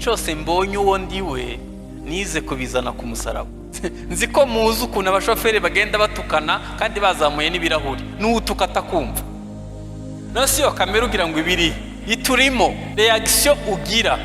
Cyose mbonye uwo ndiwe, nize kubizana ku musaraba. Nzi ko muzi ukuntu abashoferi bagenda batukana kandi bazamuye n'ibirahuri, n'uwutuka atakumva. None si iyo kamere ugira ngo ibiri iturimo? Réaction ugira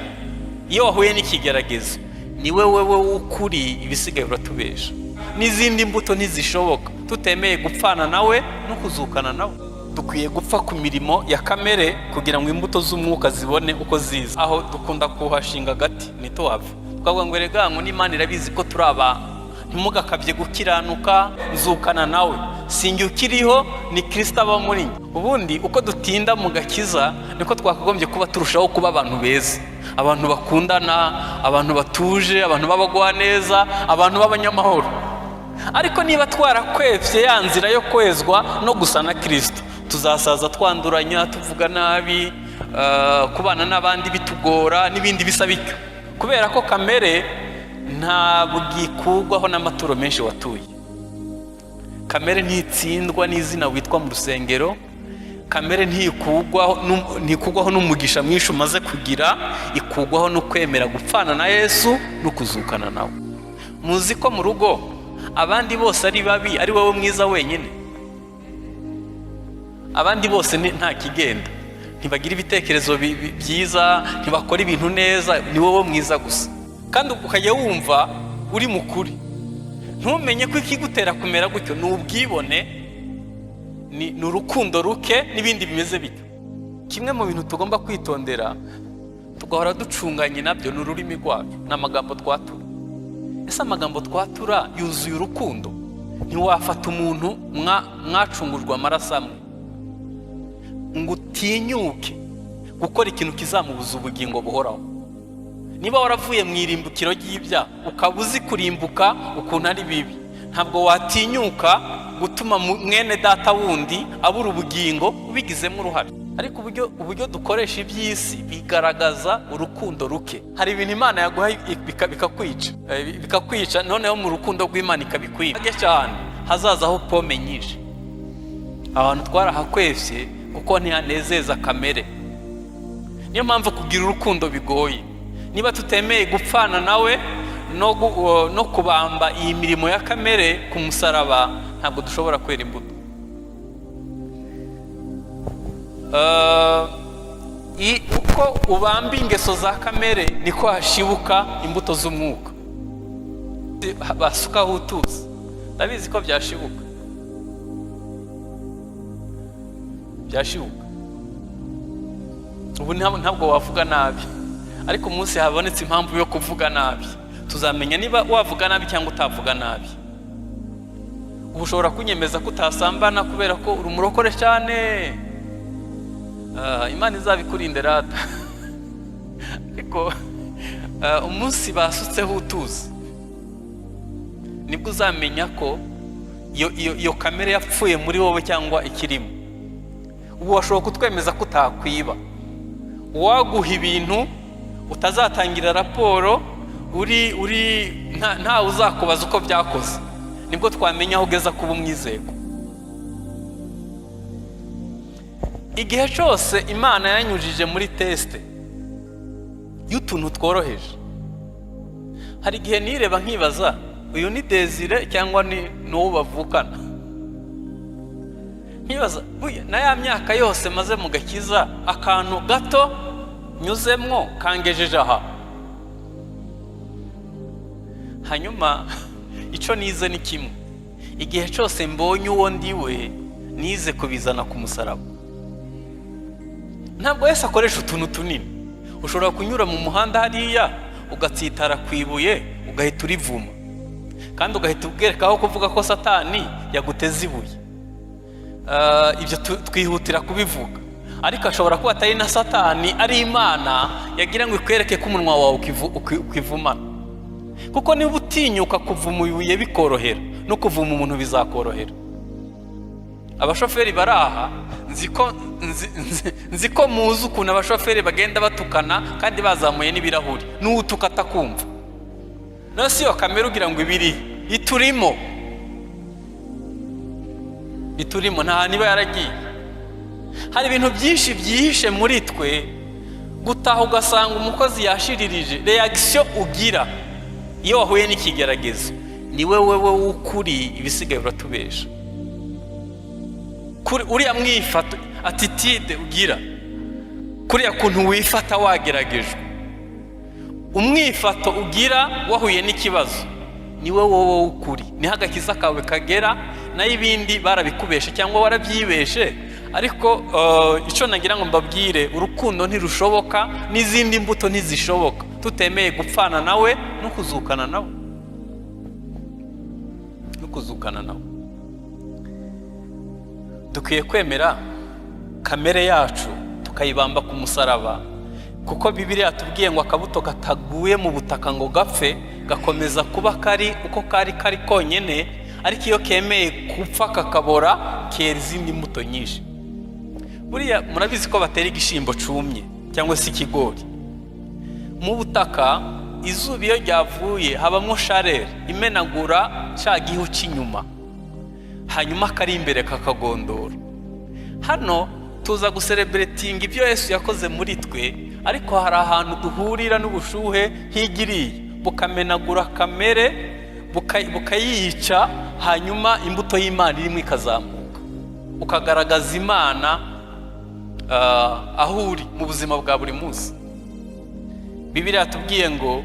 iyo wahuye n'ikigeragezo ni wowe w'ukuri, ibisigaye uratubesha. N'izindi mbuto ntizishoboka tutemeye gupfana nawe no kuzukana nawe. Dukwiye gupfa ku mirimo ya kamere kugira ngo imbuto z'umwuka zibone uko ziza. Aho dukunda kuhashinga agati ntituhave, twavuga ngo erega ngo n'Imana irabizi ko turi abantu, ntimugakabye gukiranuka. Nzukana nawe, sinjye ukiriho, ni Kirisito aba muri njye. Ubundi uko dutinda mu gakiza niko twakagombye kuba turushaho kuba abantu beza, abantu bakundana, abantu batuje, abantu b'abagwaneza, abantu b'abanyamahoro. Ariko niba twarakwefye ya nzira yo kwezwa no gusa na Kirisito, tuzasaza twanduranya, tuvuga nabi, kubana n'abandi bitugora n'ibindi bisa bityo, kubera ko kamere ntabwo ikurwaho n'amaturo menshi watuye. Kamere ntitsindwa n'izina witwa mu rusengero. Kamere ntikugwaho n'umugisha mwinshi umaze kugira. Ikugwaho no kwemera gupfana na Yesu no kuzukana nawe. Muzi ko mu rugo abandi bose ari babi, ari wowe mwiza wenyine? Abandi bose nta kigenda, ntibagira ibitekerezo byiza, ntibakora ibintu neza, ni wowe mwiza gusa. Kandi ukajya wumva uri mukuri, ntumenye ko ikigutera kumera gutyo ni ubwibone, ni urukundo ruke n'ibindi bimeze bityo. Kimwe mu bintu tugomba kwitondera, tugahora ducunganye nabyo, ni ururimi rwacu, ni amagambo twatura. Ese amagambo twatura yuzuye urukundo? Ntiwafata umuntu mwacungujwe amaraso amwe ngo utinyuke gukora ikintu kizamubuza ubugingo buhoraho. Niba waravuye mu irimbukiro ry'ibyaha, ukaba uzi kurimbuka ukuntu ari bibi, ntabwo watinyuka gutuma mwene data wundi abura ubugingo ubigizemo uruhare. Ariko uburyo dukoresha iby'isi bigaragaza urukundo ruke. Hari ibintu Imana yaguha bikakwica, noneho mu rukundo rw'Imana ikabikwica cyane. Hazazaho pome nyinshi. Abantu twarahakwefye kuko ntihanezeza kamere. Niyo mpamvu kugira urukundo bigoye. Niba tutemeye gupfana nawe no kubamba iyi mirimo ya kamere ku musaraba, ntabwo dushobora kwera imbuto. Uko ubamba ingeso za kamere niko hashibuka imbuto z'umwuka. Basukaho utuzi, ndabizi ko byashibuka, byashibuka. Ubu ntabwo wavuga nabi, ariko umunsi habonetse impamvu yo kuvuga nabi, tuzamenya niba wavuga nabi cyangwa utavuga nabi. Ubu ushobora kunyemeza ko utasambana kubera ko uri umurokore cyane. Imana izabikurinde rata. Ariko umunsi basutseho utuzi, nibwo uzamenya ko iyo kamere yapfuye muri wowe cyangwa ikirimo. Ubu washobora kutwemeza ko utakwiba, uwaguha ibintu utazatangira raporo, uri ntawe uzakubaza uko byakoze. Nibwo twamenya aho ugeza kuba umwizego. Igihe cyose Imana yanyujije muri test y'utuntu tworoheje, hari igihe nireba nkibaza: uyu ni Desire cyangwa ni n'uwo bavukana? Nkibaza na ya myaka yose maze mu gakiza, akantu gato nyuzemwo kangejeje aha. Hanyuma icyo nize ni kimwe: igihe cyose mbonye uwo ndiwe, nize kubizana ku musaraba. Ntabwo wese akoresha utuntu tunini. Ushobora kunyura mu muhanda hariya ugatsitara ku ibuye, ugahita urivuma, kandi ugahita ubwerekaho kuvuga ko Satani yaguteze ibuye. Ibyo twihutira kubivuga, ariko ashobora kuba atari na Satani, ari Imana yagira ngo ikwereke ko umunwa wawe ukivumana. Kuko niba utinyuka kuvuma ibuye bikorohera, no kuvuma umuntu bizakorohera. Abashoferi bari aha, nzi ko muzi ukuntu abashoferi bagenda batukana kandi bazamuye n'ibirahuri, n'uwutuka atakumva. None si iyo kamere ugira ngo ibiri iturimo? Iturimo, nta hantu iba yaragiye. Hari ibintu byinshi byihishe muri twe. Gutaha ugasanga umukozi yashiririje, réaction ugira iyo wahuye n'ikigeragezo ni wowe w'ukuri, ibisigaye uratubesha. Kuri uriya mwifato, attitude ugira, kuriya kuntu wifata wageragejwe, umwifato ugira wahuye n'ikibazo, ni wowe w'ukuri, niho agakiza kawe kagera. Naho ibindi barabikubeshe cyangwa warabyibeshe. Ariko icyo nagira ngo mbabwire, urukundo ntirushoboka n'izindi mbuto ntizishoboka tutemeye gupfana nawe no kuzukana nawe, no kuzukana nawe. Dukwiye kwemera kamere yacu tukayibamba ku musaraba, kuko Bibiliya yatubwiye ngo akabuto kataguye mu butaka ngo gapfe gakomeza kuba kari uko kari kari konyine, ariko iyo kemeye gupfa kakabora kera izindi mbuto nyinshi. Buriya murabizi ko batera igishyimbo cumye cyangwa se ikigori mu butaka. Izuba iyo ryavuye habamo chaleur imenagura cya gihu cy'inyuma, hanyuma kari imbere kakagondora. Hano tuza gucelebratinga ibyo Yesu yakoze muri twe, ariko hari ahantu duhurira n'ubushuhe higiriye bukamenagura kamere, bukayica, hanyuma imbuto y'Imana irimo ikazamuka, ukagaragaza Imana aho uri mu buzima bwa buri munsi. Bibiliya yatubwiye ngo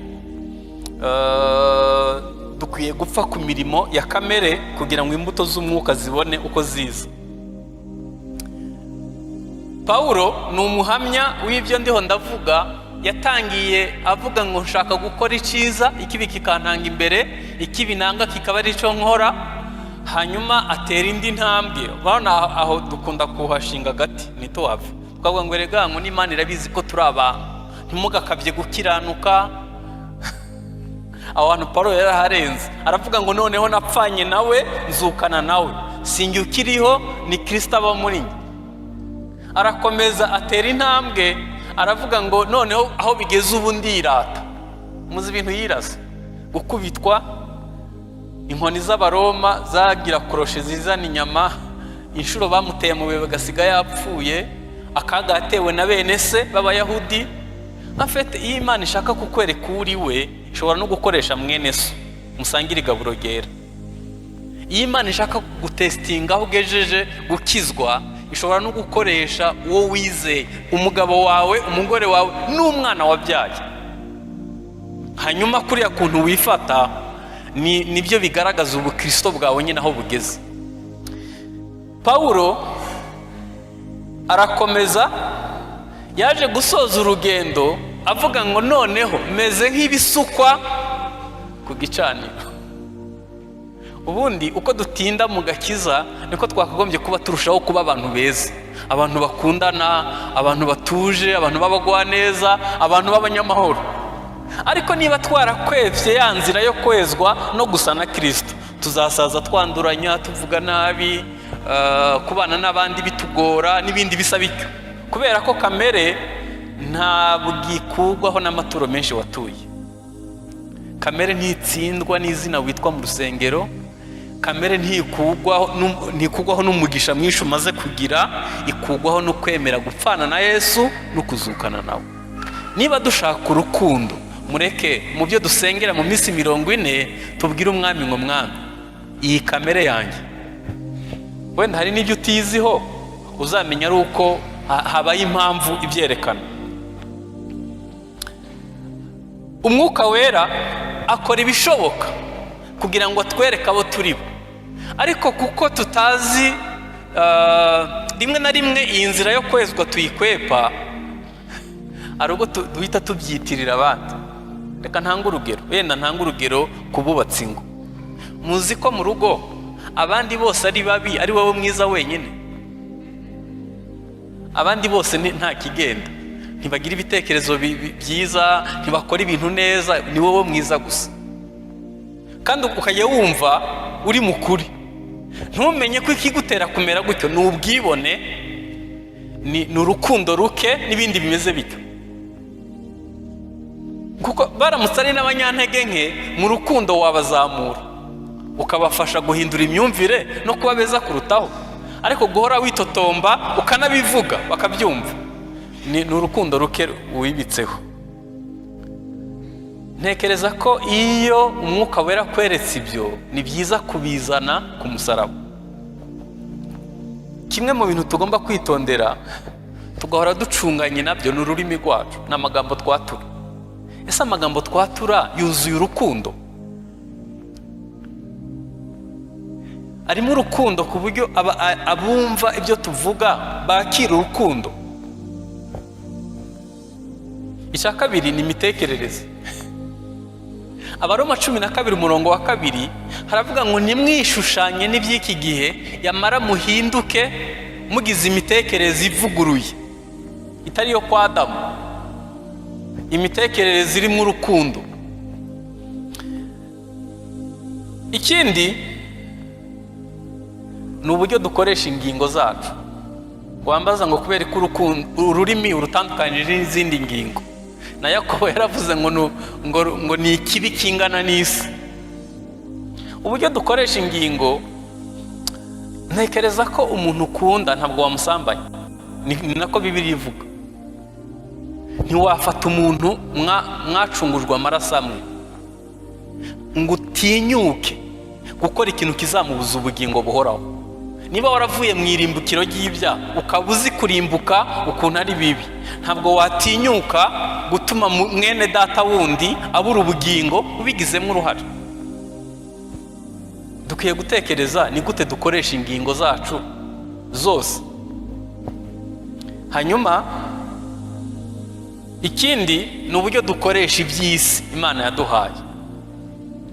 dukwiye gupfa ku mirimo ya kamere kugira ngo imbuto z'umwuka zibone uko ziza. Pawulo ni umuhamya w'ibyo ndiho ndavuga. Yatangiye avuga ngo nshaka gukora icyiza, ikibi kikantanga imbere, ikibi nanga kikaba ari cyo nkora. Hanyuma atera indi ntambwe. Urabona aho dukunda kuhashinga agati ntituhave, twavuga ngo erega ngo n'Imana irabizi ko turi abantu, ntimugakabye gukiranuka. Aho hantu Paul yaraharenze, aravuga ngo noneho napfanye nawe, nzukana nawe, sinjye ukiriho, ni Kirisito aba muri njye. Arakomeza atera intambwe, aravuga ngo noneho aho bigeze ubu ndirata. Muzi ibintu yirasa: gukubitwa inkoni z'Abaroma zagira crochets zizana inyama, inshuro bamuteye amabuye bagasiga yapfuye, akaga yatewe na bene se b'Abayahudi. Afite iyo Imana ishaka kukwereka uwo uri we, ishobora no gukoresha mwene so musangire igaburo ryera. Iyo Imana ishaka gutestinga aho ugejeje gukizwa, ishobora no gukoresha uwo wizeye, umugabo wawe, umugore wawe n'umwana wabyaye. Hanyuma kuriya kuntu wifata ni nibyo bigaragaza ubukristo bwawe nyine aho bugeze. Pawulo arakomeza, yaje gusoza urugendo avuga ngo noneho meze nk'ibisukwa ku gicaniro. Ubundi uko dutinda mu gakiza niko twakagombye kuba turushaho kuba abantu beza, abantu bakundana, abantu batuje, abantu b'abagwaneza, abantu b'abanyamahoro. Ariko niba twarakwebye ya nzira yo kwezwa no gusa na Kirisito, tuzasaza twanduranya, tuvuga nabi, kubana n'abandi bitugora n'ibindi bisa bityo, kubera ko kamere ntabwo ikurwaho n'amaturo menshi watuye. Kamere ntitsindwa n'izina witwa mu rusengero. Kamere ntikugwaho n'umugisha mwinshi umaze kugira. Ikugwaho no kwemera gupfana na Yesu no kuzukana nawe. Niba dushaka urukundo, mureke mu byo dusengera mu minsi 40 tubwire Umwami ngo: "Mwami, iyi kamere yanjye." Wenda hari n'ibyo utiziho, uzamenya ari uko habaye impamvu ibyerekana. Umwuka Wera akora ibishoboka kugira ngo atwereke abo turi bo, ariko kuko tutazi, rimwe na rimwe iyi nzira yo kwezwa tuyikwepa, hari ubwo duhita tubyitirira abandi. Reka ntange urugero, wenda ntange urugero ku bubatsi ingo. Muzi ko mu rugo abandi bose ari babi, ari wowe mwiza wenyine? Abandi bose nta kigenda, ntibagira ibitekerezo byiza, ntibakora ibintu neza, ni wowe mwiza gusa. Kandi ukajya wumva uri mukuri, ntumenye ko ikigutera kumera gutyo ni ubwibone, ni urukundo ruke n'ibindi bimeze bityo. Kuko baramutse ari n'abanyantege nke mu rukundo, wabazamura ukabafasha guhindura imyumvire no kuba beza kurutaho. Ariko guhora witotomba ukanabivuga bakabyumva. Ni urukundo ruke wibitseho. Ntekereza ko iyo Umwuka Wera akweretse ibyo, ni byiza kubizana ku musaraba. Kimwe mu bintu tugomba kwitondera, tugahora ducunganye nabyo, ni ururimi rwacu, ni amagambo twatura. Ese amagambo twatura yuzuye urukundo? Arimo urukundo ku buryo abumva ibyo tuvuga bakira urukundo? Icya kabiri ni imitekerereze. Abaroma 12 umurongo wa 2 haravuga ngo: "Ntimwishushanye n'iby'iki gihe, yamara muhinduke mugize imitekerereze ivuguruye itari iyo kwa Adamu, imitekerereze irimo urukundo." Ikindi ni uburyo dukoresha ingingo zacu. Wambaza ngo kubera ko ururimi urutandukanyije n'izindi ngingo, na Yakobo yaravuze ngo ni ikibi kingana n'isi. Uburyo dukoresha ingingo, ntekereza ko umuntu ukunda ntabwo wamusambanya. Ni nako Bibiliya ivuga. Ntiwafata umuntu mwacungujwe amaraso amwe ngo utinyuke gukora ikintu kizamubuza ubugingo buhoraho. Niba waravuye mu irimbukiro ry'ibyaha, ukaba uzi kurimbuka ukuntu ari bibi, ntabwo watinyuka gutuma mwene data wundi abura ubugingo ubigizemo uruhare. Dukwiye gutekereza ni gute dukoresha ingingo zacu zose. Hanyuma ikindi ni uburyo dukoresha iby'isi Imana yaduhaye.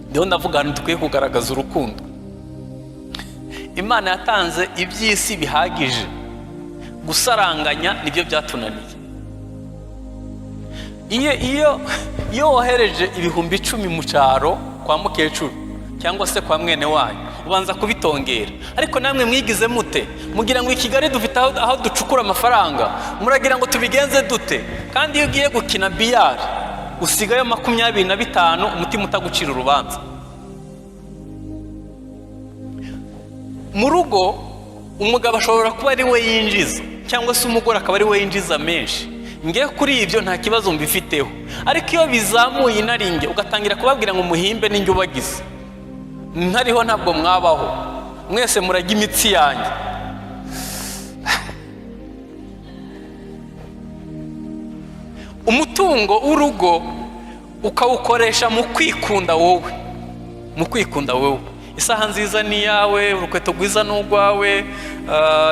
Ndiho ndavuga ahantu dukwiye kugaragaza urukundo. Imana yatanze iby'isi bihagije, gusaranganya nibyo byatunaniye. Iyo wohereje 10,000 mu cyaro kwa mukecuru cyangwa se kwa mwene wanyu, ubanza kubitongera. Ariko namwe mwigize mute? Mugira ngo i Kigali dufite aho ducukura amafaranga? Muragira ngo tubigenze dute? Kandi iyo ugiye gukina billard usigayo 25, umutima utagucira urubanza. Mu rugo umugabo ashobora kuba ari we yinjiza, cyangwa se umugore akaba ari we yinjiza menshi. Nge kuri ibyo nta kibazo mbifiteho, ariko iyo bizamuye inaringe, ugatangira kubabwira ngo muhimbe n'injye ubagize, ntariho ntabwo mwabaho, mwese murajya imitsi yanjye. Umutungo w'urugo ukawukoresha mu kwikunda wowe, mu kwikunda wowe. Isaha nziza ni iyawe, urukweto rwiza ni urwawe,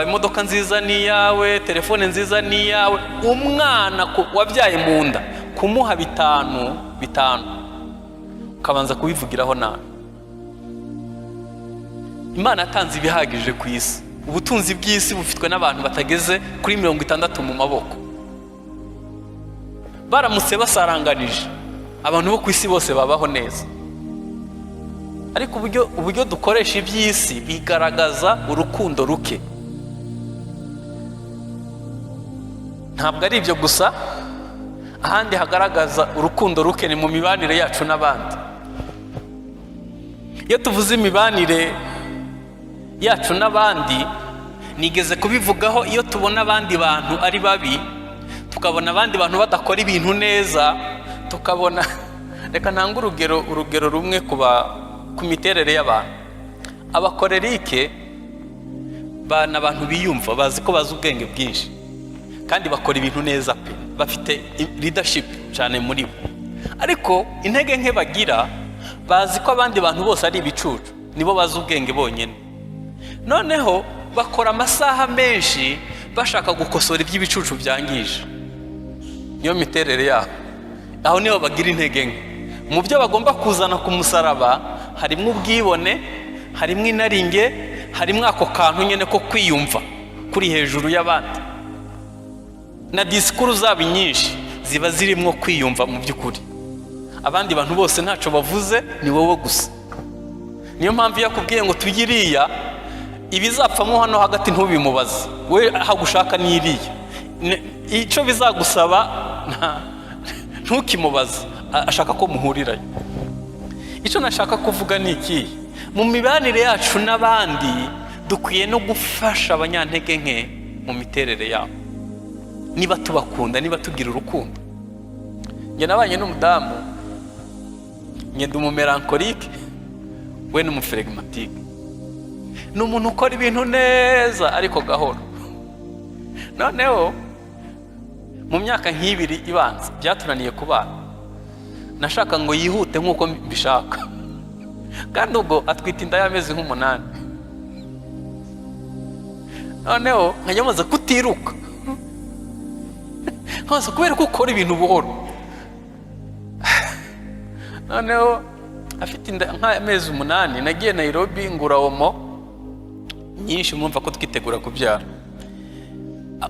imodoka nziza ni iyawe, telefone nziza ni iyawe. Umwana wabyaye mu nda kumuha bitanu bitanu ukabanza kubivugiraho nabi. Imana yatanze ibihagije ku isi. Ubutunzi bw'isi bufitwe n'abantu batageze kuri 60 mu maboko. Baramutse basaranganije, abantu bo ku isi bose babaho neza. Ariko uburyo dukoresha iby'isi bigaragaza urukundo ruke. Ntabwo ari ibyo gusa, ahandi hagaragaza urukundo ruke ni mu mibanire yacu n'abandi. Iyo tuvuze imibanire yacu n'abandi, nigeze kubivugaho, iyo tubona abandi bantu ari babi, tukabona abandi bantu badakora ibintu neza, tukabona, reka ntange urugero rumwe ku miterere y'abantu. Abacolérique ni abantu biyumva, bazi ko bazi ubwenge bwinshi kandi bakora ibintu neza pe, bafite leadership cyane muri bo. Ariko intege nke bagira, bazi ko abandi bantu bose ari ibicucu, nibo bazi ubwenge bonyine. Noneho bakora amasaha menshi bashaka gukosora iby'ibicucu byangije. Niyo miterere yabo, aho niho bagira intege nke. Mu byo bagomba kuzana ku musaraba harimo ubwibone, harimo inaringe, harimo ako kantu nyine ko kwiyumva kuri hejuru y'abandi. Na disikuru zabo nyinshi ziba zirimo kwiyumva mu by'ukuri. Abandi bantu bose ntacyo bavuze, ni wowe gusa. Niyo mpamvu iyo akubwiye ngo tujye iriya, ibizapfamo hano hagati ntubimubaze, we aho gushaka ni iriya. Icyo bizagusaba ntukimubaze, ashaka ko muhurirayo. Icyo nashaka kuvuga ni iki: mu mibanire yacu n'abandi dukwiye no gufasha abanyantege nke mu miterere yabo. Niba tubakunda, niba tugira urukundo. Njye nabanye n'umudamu, njye ndi umumélancolique, we ni umuflegmatique. Ni umuntu ukora ibintu neza ariko gahoro. Noneho mu myaka nk'ibiri ibanza byatunaniye kubana. Nashaka ngo yihute nk'uko mbishaka, kandi ubwo atwite inda y'amezi nk'umunani. Noneho nkajya maze kutiruka nkaza kubera ko ukora ibintu buhoro. Noneho afite inda nk'amezi 8, nagiye Nairobi ngura Omo nyinshi, mwumva ko twitegura kubyara.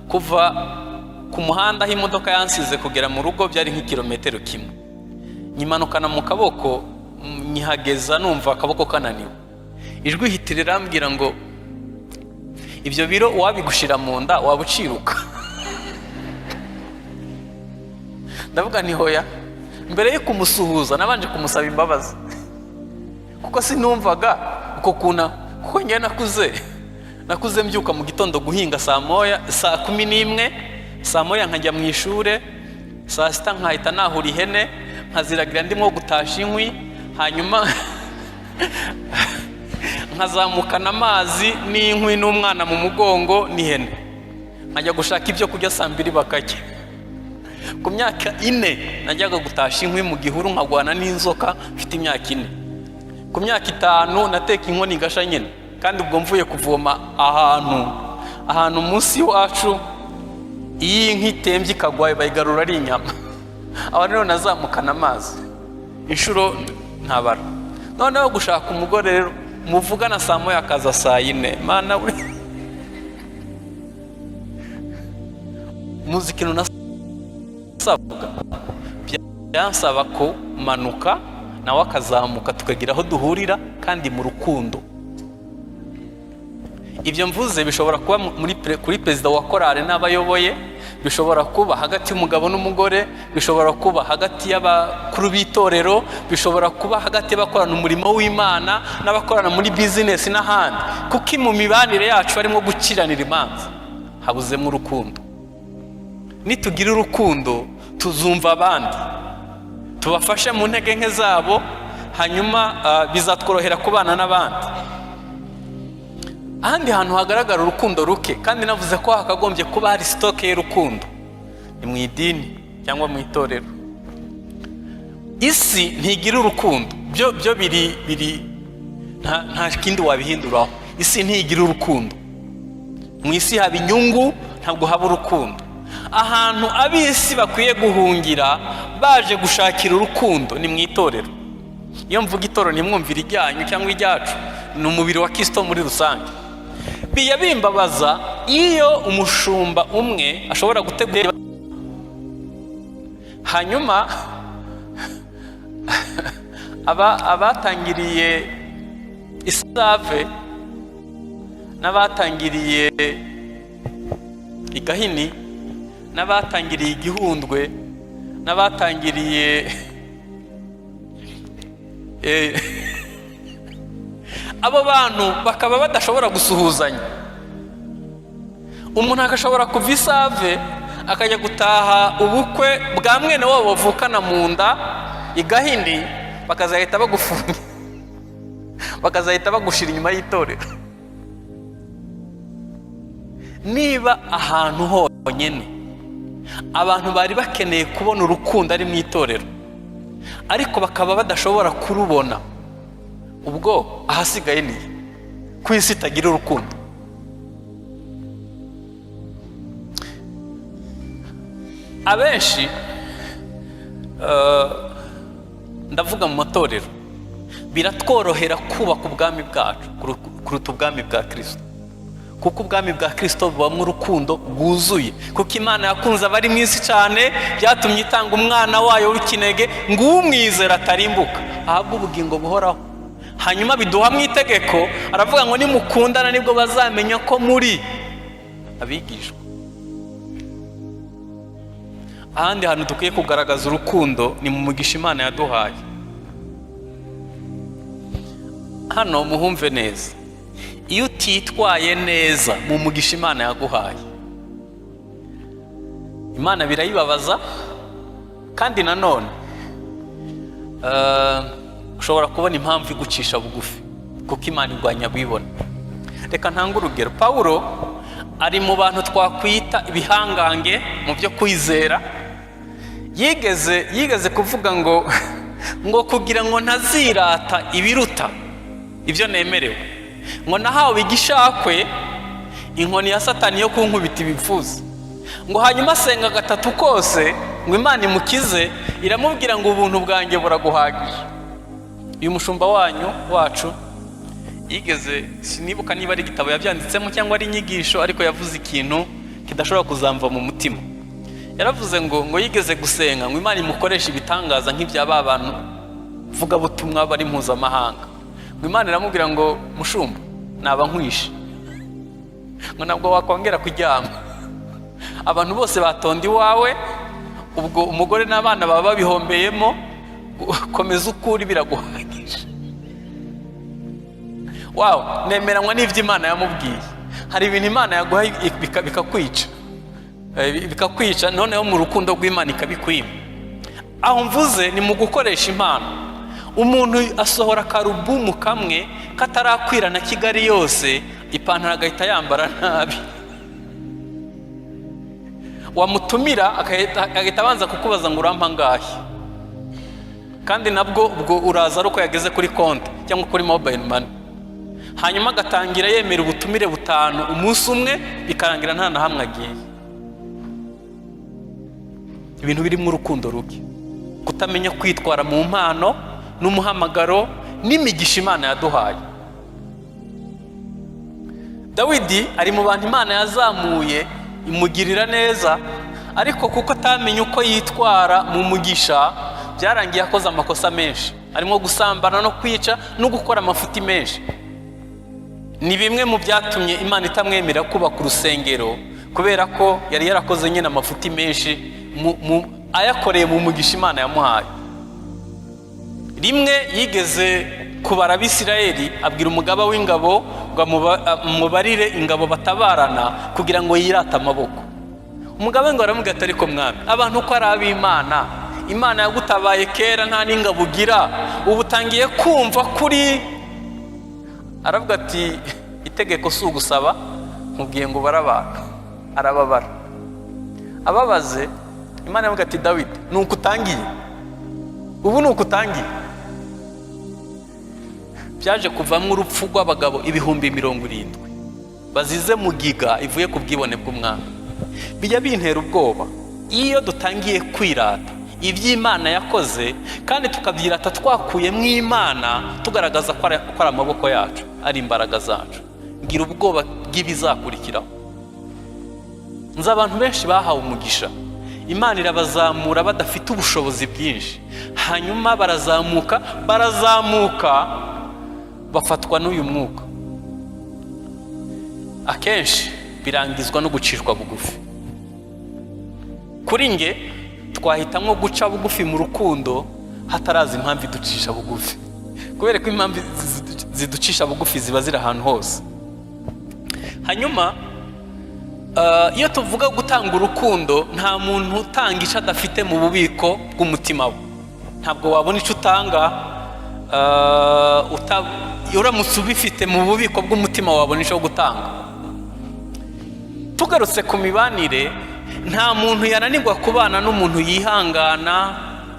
Kuva ku muhanda aho imodoka yansize kugera mu rugo byari nk'ikirometero kimwe. Nyimanukana mu kaboko, nyihageza numva akaboko kananiwe. Ijwi hita rirambwira ngo: "Ibyo biro uwabigushira mu nda waba uciruka." Ndavuga nti: "Hoya." Mbere yo kumusuhuza nabanje kumusaba imbabazi, kuko sinumvaga uko kuntu, kuko njye nakuze mbyuka mu gitondo guhinga saa 1, saa 11, saa 1 nkajya mu ishuri, saa 6 nkahita nahura ihene nkaziragira, ndimo gutasha inkwi, hanyuma nkazamukana amazi n'inkwi n'umwana mu mugongo n'ihene, nkajya gushaka ibyo kurya saa 2 bakarya. Ku myaka 4 najyaga gutasha inkwi mu gihuru, nkagwana n'inzoka mfite imyaka 4. Ku myaka 5 nateka inkono igasha nyine, kandi ubwo mvuye kuvoma ahantu munsi y'iwacu, iyo inka itembye ikagwa bayigarura ari inyama. Aho rero nazamukana amazi inshuro ntabara. Noneho gushaka umugore rero muvugana saa 1 akaza saa 4, mana we! Muzi ikintu nasabaga? Byansaba kumanuka nawe akazamuka, tukagira aho duhurira kandi mu rukundo. Ibyo mvuze bishobora kuba kuri perezida wa korali n'abayoboye, bishobora kuba hagati y'umugabo n'umugore, bishobora kuba hagati y'abakuru b'itorero, bishobora kuba hagati y'abakorana umurimo w'Imana n'abakorana muri bizinesi n'ahandi. Kuko mu mibanire yacu harimo gukiranira imanza, habuzemo urukundo. Nitugira urukundo tuzumva abandi, tubafashe mu ntege nke zabo, hanyuma bizatworohera kubana n'abandi. Ahandi hantu hagaragara urukundo ruke, kandi navuze ko hakagombye kuba hari stock y'urukundo, ni mu idini cyangwa mu itorero. Isi ntigira urukundo, byo biri nta kindi wabihinduraho. Isi ntigira urukundo. Mu isi haba inyungu, ntabwo haba urukundo. Ahantu ab'isi bakwiye guhungira baje gushakira urukundo ni mu itorero. Iyo mvuga itorero ntimwumvire ijyanyu cyangwa ijyacu, ni umubiri wa Kirisito muri rusange. Bijya bimbabaza iyo umushumba umwe ashobora gutegura, hanyuma abatangiriye Isave n'abatangiriye Igahini n'abatangiriye Igihundwe n'abatangiriye abo bantu bakaba badashobora gusuhuzanya. Umuntu agashobora kuva Isave akajya gutaha ubukwe bwa mwene wabo bavukana mu nda Igahini, bakazahita bagufunga, bakazahita bagushira inyuma y'itorero. Niba ahantu honyine abantu bari bakeneye kubona urukundo ari mu itorero, ariko bakaba badashobora kurubona, ubwo ahasigaye ni ku isi itagira urukundo? Abenshi, ndavuga mu matorero, biratworohera kubaka ubwami bwacu kuruta ubwami bwa Kirisito, kuko ubwami bwa Kirisito bubamo urukundo rwuzuye. Kuko Imana yakunze abari mu isi cyane, byatumye itanga umwana wayo w'ikinege ngo umwizera atarimbuka ahabwe ubugingo buhoraho. Hanyuma biduha mu itegeko, aravuga ngo: "Nimukundana nibwo bazamenya ko muri abigishwa." Ahandi hantu dukwiye kugaragaza urukundo ni mu mugisha Imana yaduhaye. Hano muhumve neza: iyo utitwaye neza mu mugisha Imana yaguhaye, Imana birayibabaza. Kandi nanone ushobora kubona impamvu igucisha bugufi, kuko Imana irwanya abibona. Reka ntange urugero. Pawulo ari mu bantu twakwita ibihangange mu byo kwizera. Yigeze kuvuga ngo kugira ngo ntazirata ibiruta ibyo nemerewe, ngo nahawe igishakwe, inkoni ya Satani yo kunkubita ibipfuzi. Ngo hanyuma asenga gatatu kose ngo Imana imukize, iramubwira ngo: "Ubuntu bwanjye buraguhagije." Uyu mushumba wanyu wacu yigeze, sinibuka niba ari igitabo yabyanditsemo cyangwa ari inyigisho, ariko yavuze ikintu kidashobora kuzamva mu mutima. Yaravuze ngo yigeze gusenga ngo Imana imukoreshe ibitangaza nk'ibya ba bantu vugabutumwa bari mpuzamahanga. Ngo Imana iramubwira ngo: "Mushumba, naba nkwishe, ngo ntabwo wakongera kuryama, abantu bose batonda iwawe, ubwo umugore n'abana baba babihombeyemo. Komeza uko uri, biraguhagije." Wawu, nemeranywa n'ibyo Imana yamubwiye. Hari ibintu Imana yaguha bikakwica, noneho mu rukundo rw'Imana ikabikwima. Aho mvuze ni mu gukoresha impano. Umuntu asohora akarubumu kamwe katarakwira na Kigali yose, ipantaro agahita yambara nabi, wamutumira agahita abanza kukubaza ngo: "Urampa angahe?" Kandi nabwo ubwo uraza ari uko yageze kuri konti cyangwa kuri mobile money. Hanyuma agatangira yemera ubutumire butanu umunsi umwe, bikarangira nta na hamwe agiye. Ibintu birimo urukundo ruke, kutamenya kwitwara mu mpano n'umuhamagaro n'imigisha Imana yaduhaye. Dawidi ari mu bantu Imana yazamuye, imugirira neza, ariko kuko atamenye uko yitwara mu mugisha, byarangiye akoze amakosa menshi, harimo gusambana no kwica no gukora amafuti menshi. Ni bimwe mu byatumye Imana itamwemerera kubaka urusengero, kubera ko yari yarakoze nyine amafuti menshi ayakoreye mu mugisha Imana yamuhaye. Rimwe yigeze kubara Abisirayeli, abwira umugaba w'ingabo ngo amubarire ingabo batabarana kugira ngo yirate amaboko. Umugaba w'ingabo aramubwira ati: "Ariko mwami, abantu ko ari ab'Imana, Imana yagutabaye kera nta n'ingabo ugira, ubu utangiye kumva kuri?" Aravuga ati: "Itegeko si ugusaba, nkubwiye ngo ubare abantu." Arababara. Ababaze, Imana iravuga ati: "Dawidi, ni uko utangiye ubu, ni uko utangiye." Byaje kuvamo urupfu rw'abagabo 70,000 bazize mugiga ivuye ku bwibone bw'umwami. Bijya bintera ubwoba iyo dutangiye kwirata iby'Imana yakoze, kandi tukabyirata twakuyemo Imana, tugaragaza ko ari amaboko yacu, ari imbaraga zacu. Ngira ubwoba bw'ibizakurikiraho. Nzi abantu benshi bahawe umugisha, Imana irabazamura badafite ubushobozi bwinshi, hanyuma barazamuka, barazamuka, bafatwa n'uyu mwuka. Akenshi birangizwa no gucishwa bugufi. Kuri nge, twahitamo guca bugufi mu rukundo hataraza impamvu iducisha bugufi, kubera ko impamvu ziducisha bugufi ziba ziri ahantu hose. Hanyuma iyo tuvuga gutanga urukundo, nta muntu utanga icyo adafite mu bubiko bw'umutima we. Ntabwo wabona icyo utanga uramutse ubifite mu bubiko bw'umutima, wabona icyo gutanga. Tugarutse ku mibanire, nta muntu yananirwa kubana n'umuntu yihangana,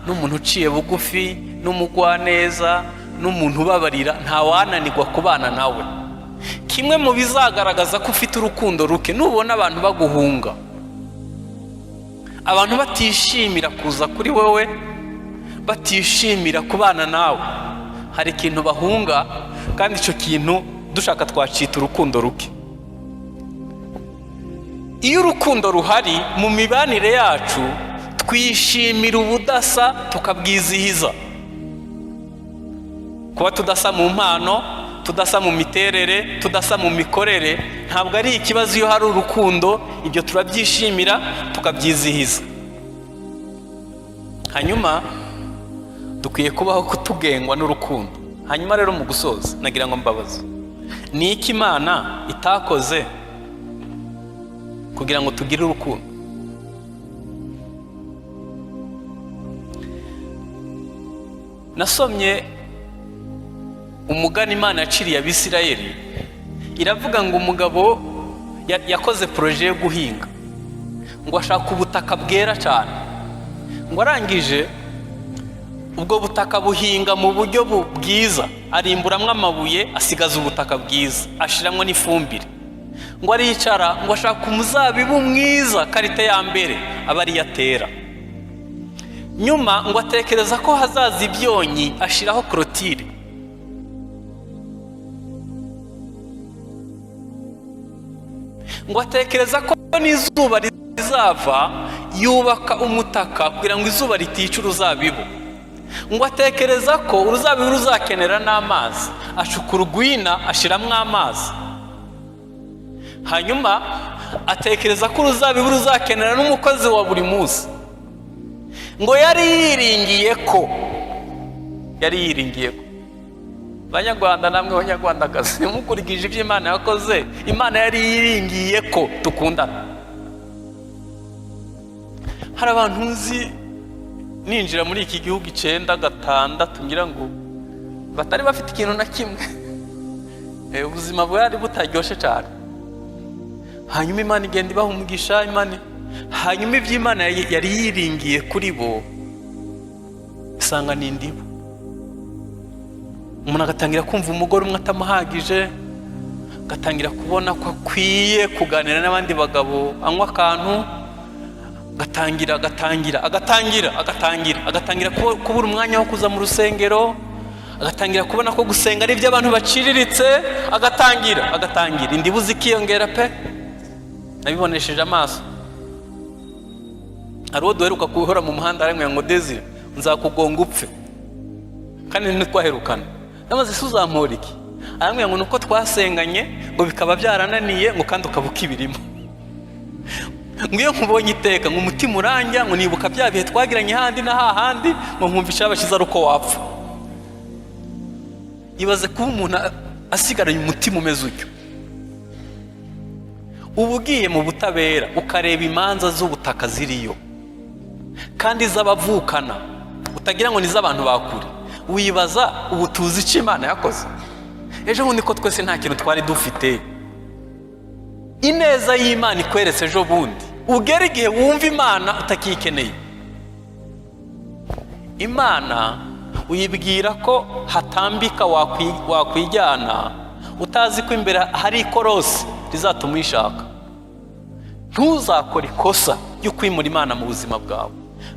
n'umuntu uciye bugufi, n'umugwaneza, n'umuntu ubabarira. Ntawananirwa kubana nawe. Kimwe mu bizagaragaza ko ufite urukundo ruke, nubona abantu baguhunga, abantu batishimira kuza kuri wowe, batishimira kubana nawe. Hari ikintu bahunga, kandi icyo kintu dushaka twacita urukundo ruke. Iyo urukundo ruhari mu mibanire yacu, twishimira ubudasa, tukabwizihiza. Kuba tudasa mu mpano, tudasa mu miterere, tudasa mu mikorere, ntabwo ari ikibazo iyo hari urukundo. Ibyo turabyishimira, tukabyizihiza. Hanyuma dukwiye kubaho kutugengwa n'urukundo. Hanyuma rero mu gusoza, nagira ngo mbabaze: ni iki Imana itakoze kugira ngo tugire urukundo? Nasomye umugani Imana yaciriye Abisirayeli, iravuga ngo umugabo yakoze projet yo guhinga, ngo ashaka ubutaka bwera cyane, ngo arangije ubwo butaka buhinga mu buryo bwiza, arimburamwo amabuye, asigaza ubutaka bwiza, ashiramwo n'ifumbire. Ngo aricara, ngo ashaka umuzabibu mwiza, qualité ya mbere, aba ariyo atera. Nyuma ngo atekereza ko hazaza ibyonyi, ashyiraho clôture. Ngo atekereza ko n'izuba rizava, yubaka umutaka kugira ngo izuba ritica uruzabibu. Ngo atekereza ko uruzabibu ruzakenera n'amazi, acukura urwina, ashyiramo amazi. Hanyuma atekereza ko uruzabibu ruzakenera n'umukozi wa buri munsi. Ngo yari yiringiye ko, Banyarwanda namwe Banyarwandakazi, mukurikije ibyo Imana yakoze, Imana yari yiringiye ko dukundana. Hari abantu nzi ninjira muri iki gihugu 96, ngira ngo batari bafite ikintu na kimwe. Ubuzima bwari butaryoshye cyane. Hanyuma Imana igenda ibaha umugisha. Imana, hanyuma ibyo Imana yari yiringiye kuri bo, isanga ni indibu. Umuntu agatangira kumva umugore umwe atamuhagije, agatangira kubona ko akwiye kuganira n'abandi bagabo, anywa akantu, agatangira agatangira agatangira agatangira agatangira kubura umwanya wo kuza mu rusengero, agatangira kubona ko gusenga ari iby'abantu baciriritse, agatangira indibu zikiyongera pe. Nabibonesheje amaso. Hari uwo duheruka guhora mu muhanda, aramubwira ngo: "Desire, nzakugonga upfe." Kandi ntitwaherukana. Namaze se uzampora iki? Arambwira ngo nuko twasenganye, ngo bikaba byarananiye, ngo kandi ukaba ukibirimo, ngo iyo nkubonye iteka, ngo umutima urangya, ngo nibuka bya bihe twagiranye handi na hahandi, ngo nkumva icyaba cyiza ari uko wapfa. Ibaze kuba umuntu asigaranye umutima umeze utyo. Uba ugiye mu butabera, ukareba imanza z'ubutaka ziriyo, kandi z'abavukana, utagira ngo ni iz'abantu bakure. Wibaza ubu tuzi icyo Imana yakoze ejo bundi, ko twese nta kintu twari dufite. Ineza y'Imana ikweretse ejo bundi, ugera igihe wumva Imana utakikeneye. Imana uyibwira ko hatambika wakwijyana, utazi ko imbere hari ikorosi rizatuma uyishaka. Ntuzakore ikosa ryo kwimura Imana mu buzima bwawe.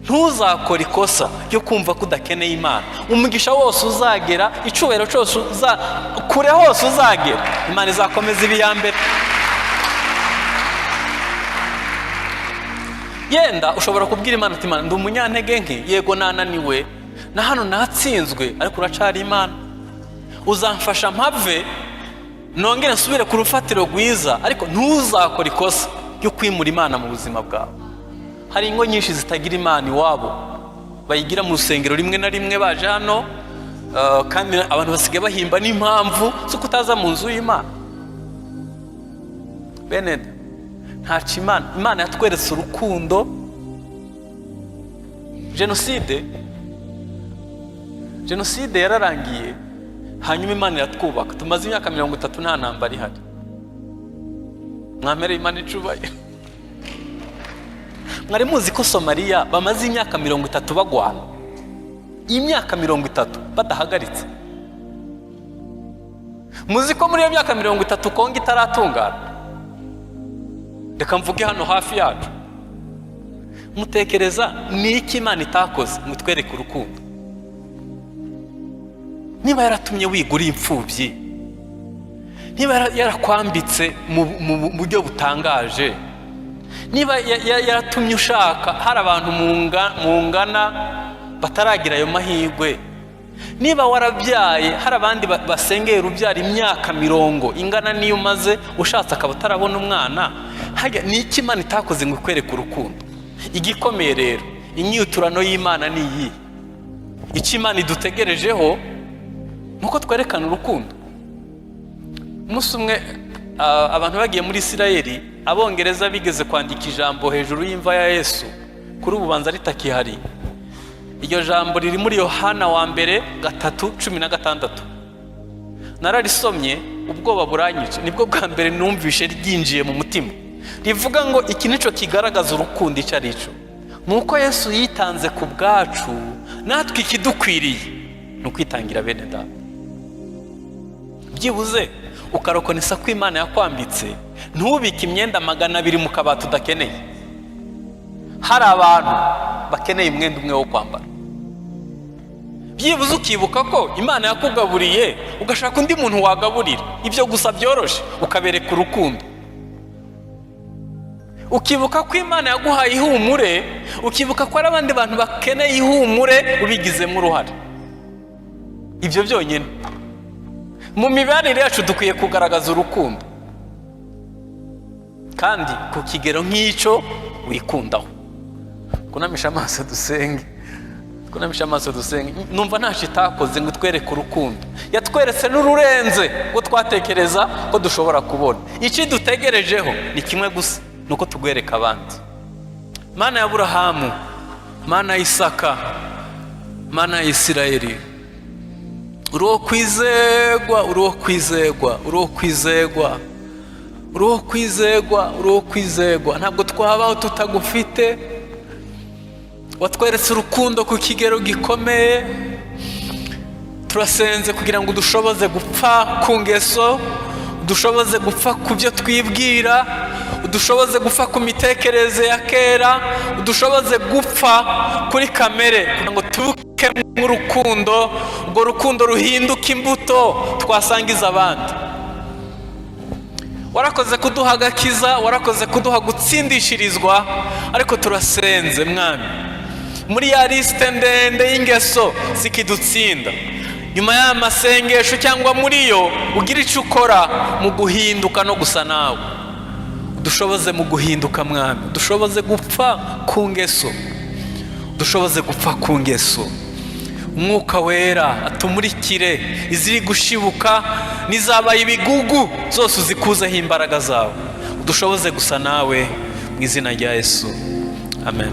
Ntuzakore ikosa ryo kumva ko udakeneye Imana. Umugisha wose uzagera, icyubahiro cyose uza, kure hose uzagera, Imana izakomeza ibi ya mbere. Yenda ushobora kubwira Imana ati: "Imana, ndi umunyantege nke, yego nananiwe na hano natsinzwe, ariko uracari Imana, uzamfasha mpave nongere nsubire ku rufatiro rwiza." Ariko ntuzakore ikosa ryo kwimura Imana mu buzima bwawe. Hari ingo nyinshi zitagira Imana iwabo, bayigira mu rusengero rimwe na rimwe baje hano, kandi abantu basigaye bahimba n'impamvu zo kutaza mu nzu y'Imana. Bene ntaco, Imana yatweretse urukundo. Jenoside yararangiye, hanyuma Imana iratwubaka. Tumaze imyaka 30 nta ntambara ihari. Mwamereye Imana icubahiro. Mwari muzi ko Somaliya bamaze imyaka 30 bagwana, imyaka 30 badahagaritse? Muzi ko muri iyo myaka 30 Kongo itaratungana? Reka mvuge hano hafi yacu. Mutekereza ni iki Imana itakoze ngo itwereke urukundo? Niba yaratumye wiga uri imfubyi, niba yarakwambitse mu buryo butangaje, niba yaratumye ushaka hari abantu mungana bataragira ayo mahirwe, niba warabyaye hari abandi basengeye urubyaro imyaka mirongo ingana n'iyo umaze ushatse akaba utarabona umwana, harya ni iki Imana itakoze ngo ikwereke urukundo? Igikomeye rero, inyiturano y'Imana ni iyi: icyo Imana idutegerejeho ni uko twerekana urukundo. Umunsi umwe abantu bagiye muri Isirayeli, Abongereza bigeze kwandika ijambo hejuru y'imva ya Yesu, kuri ubu banza ritakihari. Iryo jambo riri muri Yohana wa mbere 3:16. Nararisomye, ubwoba buranyica. Nibwo bwa mbere numvishe ryinjiye mu mutima, rivuga ngo: "Iki nicyo kigaragaza urukundo icyo ari cyo, ni uko Yesu yitanze ku bwacu. Natwe ikidukwiriye ni ukwitangira bene data." Byibuze ukareconnaissa ko Imana yakwambitse, ntubike imyenda 200 mu kabati udakeneye, hari abantu bakeneye umwenda umwe wo kwambara. Byibuze ukibuka ko Imana yakugaburiye, ugashaka undi muntu wagaburira. Ibyo gusa byoroshye, ukabereka urukundo. Ukibuka ko Imana yaguhaye ihumure, ukibuka ko hari abandi bantu bakeneye ihumure ubigizemo uruhare. Ibyo byonyine. Mu mibanire yacu dukwiye kugaragaza urukundo, kandi ku kigero nk'icyo wikundaho. Kunamisha amaso dusenge, kunamisha amaso dusenge. Numva ntacyo itakoze ngo itwereke urukundo. Yatweretse n'ururenze ngo twatekereza ko dushobora kubona. Icyo dutegerejeho ni kimwe gusa, ni uko tugwereka abandi. Mana ya Burahamu, Mana ya Isaka, Mana ya Isirayeli, uri uwo kwizegwa, uri uwo kwizegwa, uri uwo kwizegwa, uri uwo kwizegwa, uri uwo kwizegwa. Ntabwo twabaho tutagufite. Watweretse urukundo ku kigero gikomeye. Turasenze kugira ngo udushoboze gupfa ku ngeso, udushoboze gupfa ku byo twibwira, udushoboze gupfa ku mitekerereze ya kera, udushoboze gupfa kuri kamere, kugira ngo tubuke urukundo, urwo rukundo ruhinduka imbuto twasangiza abandi. Warakoze kuduha agakiza, warakoze kuduha gutsindishirizwa, ariko turasenze, Mwami, muri ya liste ndende y'ingeso zikidutsinda, nyuma y'aya masengesho cyangwa muri yo, ugira icyo ukora mu guhinduka no gusa nawe. Udushoboze mu guhinduka, Mwami. Udushoboze gupfa ku ngeso, udushoboze gupfa ku ngeso. Umwuka Wera atumurikire iziri gushibuka n'izabaye ibigugu zose, uzikuzeho imbaraga zawe. Udushoboze gusa nawe, mu izina rya Yesu, amen.